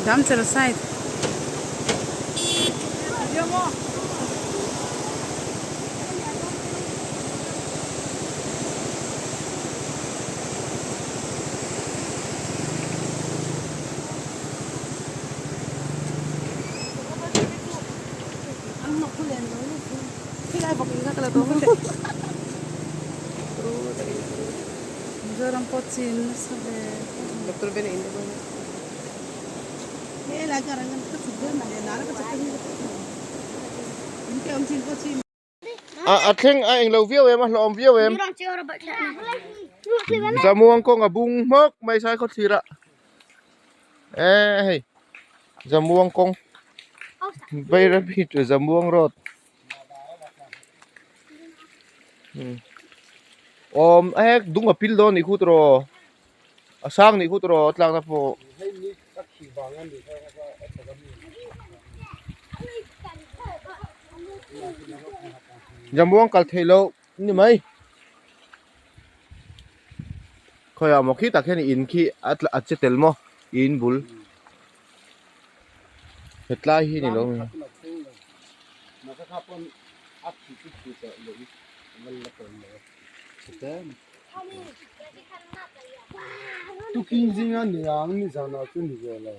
Damchal side. Mizoram pawh chin nasa ve. Doctor Ben a in deuh a. A thleng a englo viau em a hlawhawm viau em. Zamuang kawng a bung hmawk mai sai khaw thlir ah eh hei Zamuang kawng Bairabi to Zamuang road awm hek dung a pil dawn a nih khu tawh a sang a nih khu tawh a tlakna pawh. Zamuang kal theih loh ni mai khawiah maw khi tak hian in khi a tla a che tel maw in bul hetlai hi ni lo Tukin zinga niang nizanah chu ni ve lo.